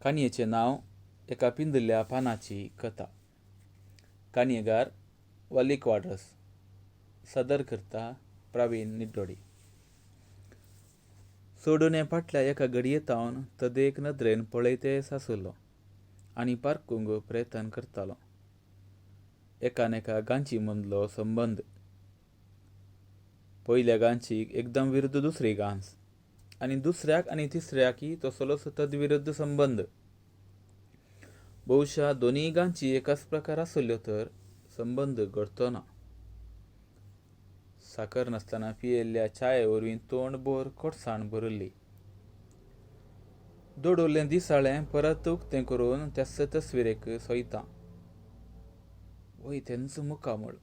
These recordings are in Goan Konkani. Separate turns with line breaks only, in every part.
काणयेचें नांव एका पिंजल्ल्या पानाची कथा. काणयेगार वाली क्वाड्रस. सदर करता प्रवीण निड्डोडी. सोडून फाटल्या एका घडयेतावन तदेक नदरेन पळयतेच आसलो आनी पारकूंक प्रयत्न करतालो. एकानेका गांची मदलो संबंद. पयल्या गांचीक एकदम विरुद्ध दुसरी गांच आनी दुसऱ्याक आनी तिसऱ्याकय तसलोच तद्विरुद्ध संबंद. बहुशा दोनूय गांची एकाच प्रकार आसल्यो तर संबंद घडचो ना. साकर नासतना पियेल्ल्या चाये वरवीं तोंड भर कोडसाण भरिल्ली. दोडुल्लें दिसाळें परत उक्तें करून त्याच तस्विरेक सोयता. वय तेंच मुखामळ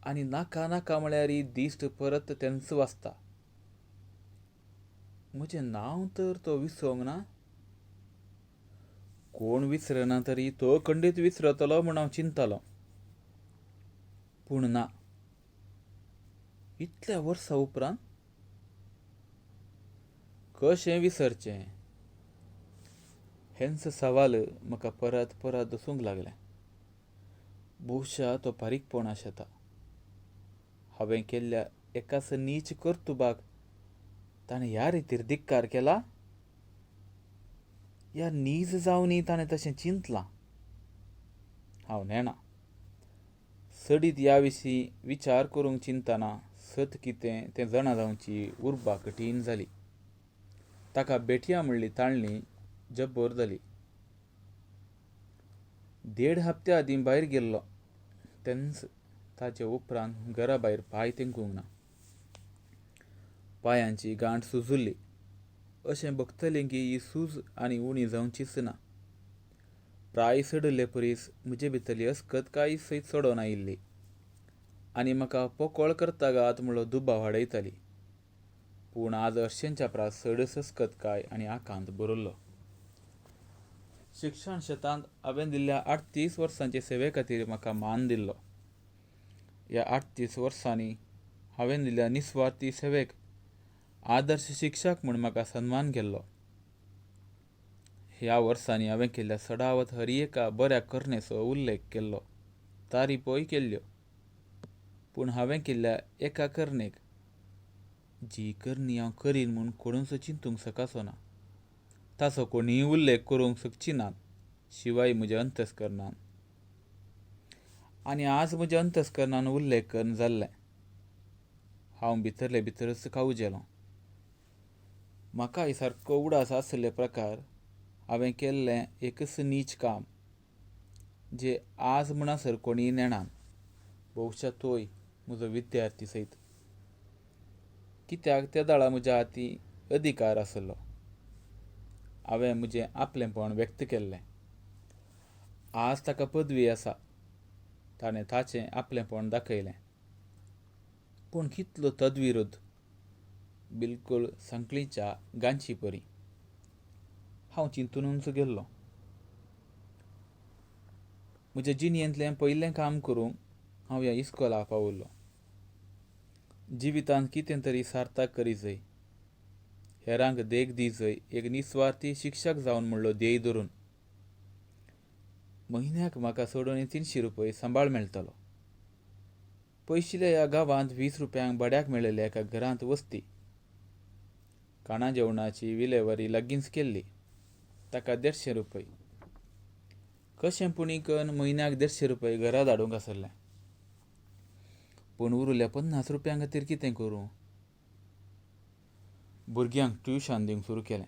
आनी नाका नाका म्हळ्यार दिश्ट परत तेंच वाचता. म्हजें नांव तर तो विसरोंक ना. कोण विसरना तरी तो खंडीत विसरतलो म्हूण हांव चिंततालो, पूण ना. इतल्या वर्सां उपरांत कशें विसरचें हेंच सवाल म्हाका परत परत दसूंक लागलें. बहुशा तो बारीकपण आशेता. हांवें केल्ल्या एकाच नीच कर्तुबाक ताणें ह्या रितीर धिक्कार केला. ह्या नीज जावनय ताणें तशें चिंतलां. हांव नेणा. सडीत ह्या विशीं विचार करूंक चिंतना सत कितें तें जाणा जावची उर्बा कठीण जाली. ताका बेठया म्हणली ताळणी जब्बोर जाली. 1.5 हप्त्या आदीं भायर गेल्लो तेन्च ताचे उपरांत घरा भायर पांय तेंकूंक ना. पांयांची गांठ सुजुल्ली. अशें भोगतलें की ही सूज आनी उणी जावचीच ना. प्राय चडिल्ले परीस म्हजे भितरली अस्कत कांय सयत चडोवन आयिल्ली आनी म्हाका पोकोळ करता गात म्हणलो दुबाव हाडयताली. पूण आज हरशेंच्या प्रास चडच अस्कतकाय आनी आकांत भरिल्लो. शिक्षण शेतांत हांवें दिल्ल्या 38 वर्सांचे सेवे खातीर म्हाका मान दिल्लो. ह्या 38 वर्सांनी हांवें दिल्ल्या निस्वार्थी सेवेक आदर्श शिक्षक म्हूण म्हाका सन्मान केल्लो. ह्या वर्सांनी हांवें केल्ल्या सडावत हर एका बऱ्या करणेचो उल्लेख केल्लो, तारीफोय केल्ल्यो. पूण हांवें केल्ल्या एका करणेक, जी करणी हांव करीन म्हूण कोणूच चिंतूंक शकाचो ना, ताचो कोणीय उल्लेख करूंक शकची नात शिवाय म्हज्या अंतस्करणान. आनी आज म्हज्या अंतस्करणान उल्लेख करून जाल्लें. हांव भितरले भितरच कावजेलो. म्हाकाय सारको उडास आसले प्रकार हांवें केल्लें एकच नीच काम, जे आज म्हणसर कोणीय नेणान, बहुशा तोय म्हजो विद्यार्थी सयत. कित्याक त्या दाळा म्हज्या हाती अधिकार आसलो. हांवें म्हजें आपलेंपण व्यक्त केल्लें. आज ताका पदवी आसा. ताणें ताचें आपलेंपण दाखयलें. पूण कितलो तद्विरुद्ध, बिलकुल सांखळीच्या गांची परी. हांव चिंतूनच गेल्लो. म्हज्या जिणेंतलें पयलें काम करूंक हांव ह्या इस्कोलाक पाविल्लो. जिवितांत कितें तरी सार्थक करी जाय, हेरांक देख दी जाय, एक निस्वार्थी शिक्षक जावन म्हणलो ध्येय धरून. म्हयन्याक म्हाका सोडून 300 रुपये सांबाळ मेळटलो. पयशिल्ल्या ह्या गांवांत 20 रुपयांक भाड्याक मेळिल्ल्या एका घरांत वस्ती. खाणा जेवणाची विलेवारी लागींच केल्ली. ताका 150 रुपये. कशें पुणी करून म्हयन्याक 150 रुपये घरा धाडूंक आसलें. पूण उरिल्ल्या 50 रुपयां खातीर कितें करूं? भुरग्यांक ट्युशन दिवंक सुरू केलें.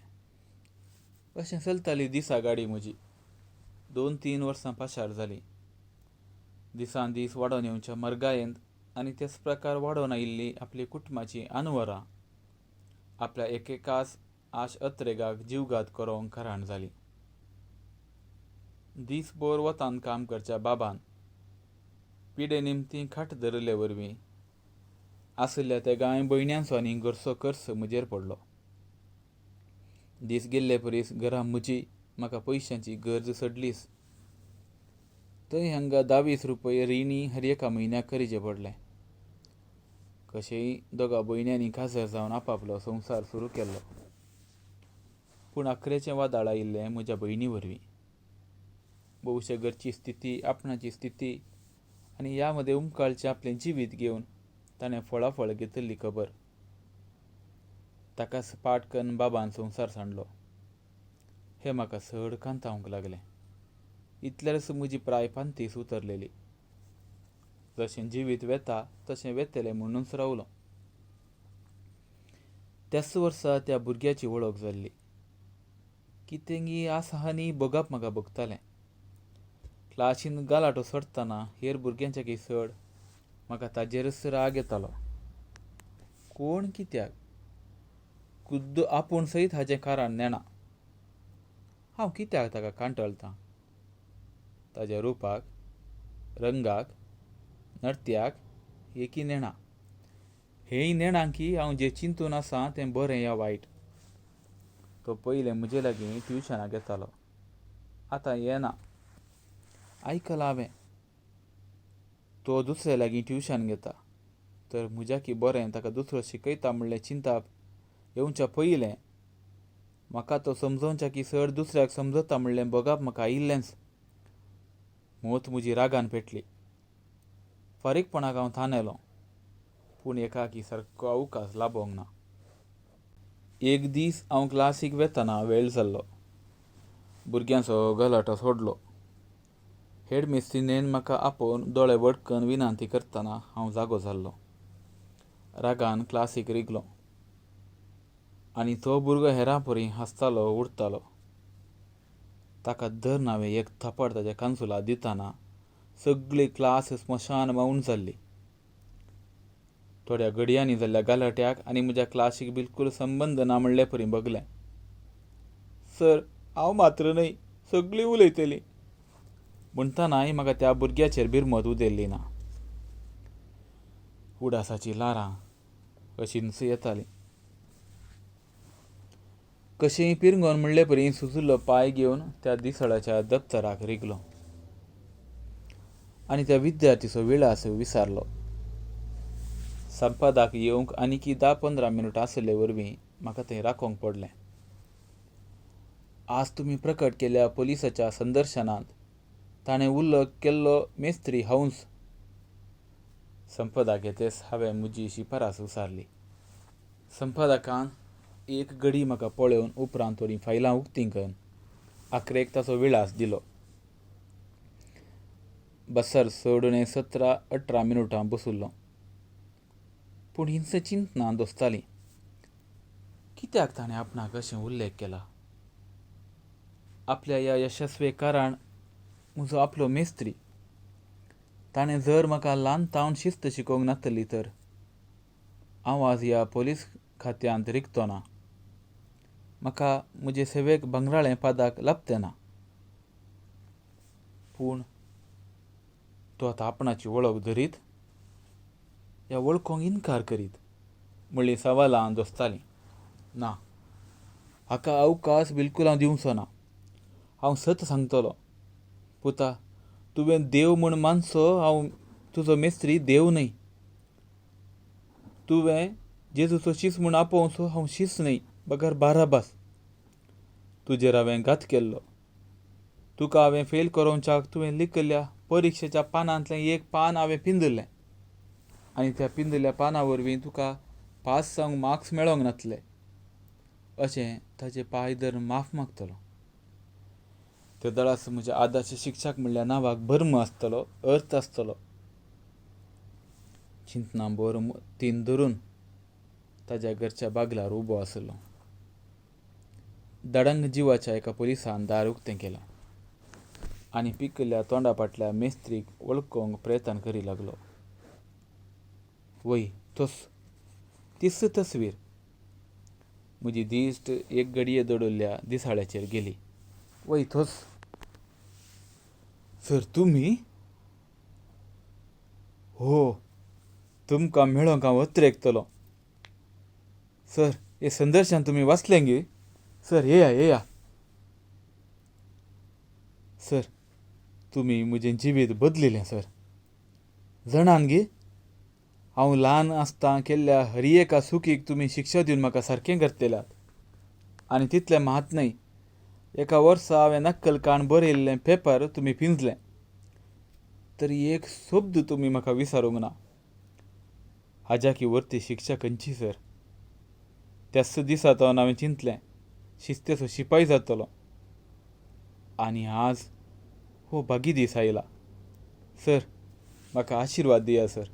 अशें चलताली दिसा गाडी म्हजी. 2-3 वर्सां पाशार जालीं. दिसान दीस वाडोवन येवच्या मरगायेंत आनी तेच प्रकार वाडोवन आयिल्ली आपली कुटुंबाची आनवरां आपल्या एकेकाच आश अत्रेगाक जीवघात करूंक कारण जाली. दीसभर वतान काम करच्या बाबान पिडे निमती खाट धरिल्ले वरवीं आशिल्ल्या त्या गांय भयण्यांचो आनी घरचो खर्च म्हजेर पडलो. दीस गेल्ले परीस घरा म्हजी म्हाका पयशांची गरज चडलीच. थंय हांगा 10-20 रुपये रिणी हर एका म्हयन्याक करीचे पडलें. कशेंय दोगा भयण्यांनी काजर जावन आपापलो संवसार सुरू केल्लो. पूण अखरेचें वादळ आयिल्लें म्हज्या भयणी वरवीं. भोवशा घरची स्थिती, आपणाची स्थिती आनी ह्या मदें उमकाळचें आपलें जिवीत घेवन ताणें फळाफळ घेतिल्ली खबर. ताकाच पाट कन्न बाबान संवसार सांडलो. हें म्हाका चड कांतावंक लागलें. इतल्यारच म्हजी प्राय पांतीस उतरलेली. जशें जिवीत वेता तशें वेतलें म्हणूनच रावलो. त्याच वर्सा त्या भुरग्याची वळख जाल्ली. कितेंगी आसा आनी भोगप म्हाका भोगतालें. क्लासीन गलाटो सोडटना हेर भुरग्यांच्याकी चड म्हाका ताजेरच राग येतालो. कोण कित्याक खुद्द आपूण सयत हाचें कारण नेणा. हांव कित्याक ताका कांटळटां? ताज्या रुपाक, रंगाक, नर्त्याक एकी नेणा. हेंय नेणा की हांव जें चिंतून आसा तें बरें या वायट. तो पयलें म्हजे लागीं ट्युशनाक येतालो, आतां येना. आयकलां हांवें, तो दुसऱ्या लागीं ट्युशन घेता. तर म्हज्याकी बरें ताका दुसरो शिकयता म्हणलें चिंताप येवच्या पयलें म्हाका तो समजोवच्याकी चड दुसऱ्याक समजता म्हणलें भोगप म्हाका आयिल्लेंच. मोत म्हजी रागान पेटली. फारीकपणाक हांव तानेलो, पूण एकाकी सारको अवकाश लाबोंक ना. एक दीस हांव क्लासीक वेतना वेळ जाल्लो. भुरग्यांचो गलाटो सोडलो. हेडमिस्त्रीनेन म्हाका आपोवन दोळे वडकन विनंती करतना हांव जागो जाल्लो. रागान क्लासीक रिगलो आनी तो भुरगो हेरां परी हांसतालो, उडतालो. ताका धरून हांवें एक थापड ताज्या कानसुलार दितना सगळी क्लास स्मशान मौन जाल्ली. थोड्या घडयांनी जाल्ल्या गलाट्याक आनी म्हज्या क्लासीक बिलकूल संबंद ना म्हणले परी भगलें. सर, हांव मात्र न्हय, सगळीं उलयतलीं म्हणटनाय म्हाका त्या भुरग्याचेर बिरमत उदेल्ली ना. उडासाचीं ल्हारां अशींच येतालीं. कशेंय पिरंगोन म्हणले परी सुजुल्लो पांय घेवन त्या दिसाळ्याच्या दप्तराक रिगलो आनी त्या विद्यार्थीचो विळास विसारलो. संपादाक येवंक आनीकी 10-15 मिनटां आशिल्ले वरवीं म्हाका थंय राखोवंक पडलें. आज तुमी प्रकट केल्ल्या पोलिसाच्या संदर्शनांत ताणें उल्लेख केल्लो मेस्त्री हांवूच. संपादक येतेच हांवें म्हजी शिफारस उसारली. संपादकान एक घडी म्हाका पळोवन उपरांत थोडीं फायलां उक्तीं करून आखरेक ताचो विळास दिलो. बसर चड 17-18 मिनटां बशिल्लो. पूण हिंस चिंतनां दोसतालीं. कित्याक ताणें आपणाक अशें उल्लेख केला? आपल्या ह्या यशस्वी कारण म्हजो आपलो मेस्त्री. ताणें जर म्हाका ल्हान तावन शिस्त शिकोवंक नातली तर हांव आज ह्या पोलीस खात्यांत रिगतो ना. म्हाका म्हजे सेवेक भांगराळें पदक लाबतें ना. पूण तो आतां आपणाची वळख धरीत या वळखूंक इनकार करीत म्हणली सवालां दोसतालीं. ना, हाका अवकाश बिलकूल हांव दिवचो ना. हांव सत सांगतलो. पुता, तुवें देव म्हूण मानचो, हांव तुजो मेस्त्री देव न्हय. तुवें जेजूचो शीस म्हूण आपोवचो, हांव शीस न्हय बगर बाराबास. तुजेर हांवें घात केल्लो. तुका हांवें फेल करोवच्याक तुवें लिखिल्ल्या परिक्षेच्या पानांतलें एक पान हांवें पिंजलें आनी त्या पिंजल्या पाना वरवीं तुका पास जावंक मार्क्स मेळोंक नातले अशें ताजे पांय धरून माफ मागतलो. त्या दळास म्हज्या आदर्श शिक्षक म्हणल्या नांवाक भर्म आसतलो, अर्थ आसतलो. चिंतना बोर तीन धरून ताज्या घरच्या बागलार उबो आसलो. दडंग जिवाच्या एका पोलिसान दार उक्तें केलें आनी पिकिल्ल्या तोंडा फाटल्या मेस्त्रीक वळखूंक प्रयत्न करी लागलो. वय, तोच, तीच तस्वीर. म्हजी दिश्ट एक घडये दडुल्ल्या दिसाळ्याचेर गेली. वय, तोच. सर, तुमी? हो, तुमकां मेळोंक हांव अत्रेकतलो. सर, हे संदर्शन तुमी वाचलें गे? सर, येया येया. सर, तुमी म्हजें जिवीत बदलिलें सर. जाणान गे, हांव ल्हान आसतना केल्ल्या हर एका चुकीक तुमी शिक्षा दिवन म्हाका सारकें करतल्यात. आनी तितलें मात न्हय, एका वर्सा हांवें नक्कल काण बरयल्लें पेपर तुमी पिंजलें, तरी एक शब्द तुमी म्हाका विचारूंक ना. हाज्याकी वरती शिक्षा खंयची सर? त्याच दिसा तो हांवें चिंतलें, शिस्तेचो शिपाय जातलो. आनी आज हो भागी दीस आयला. सर, म्हाका आशिर्वाद दिया सर.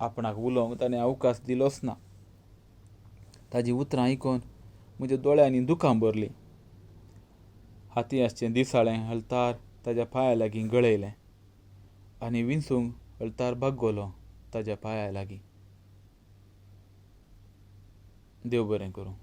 आपणाक उलोवंक ताणें अवकाश दिलोच ना. ताजी उतरां आयकून म्हज्या दोळ्यांनी दुकां भरलीं. हाती आसचें दिसाळें हळतार ताज्या पांया लागीं गळयलें आनी विंचूंक हळतार बागवलो ताज्या पांया लागीं. देव बरें करूं.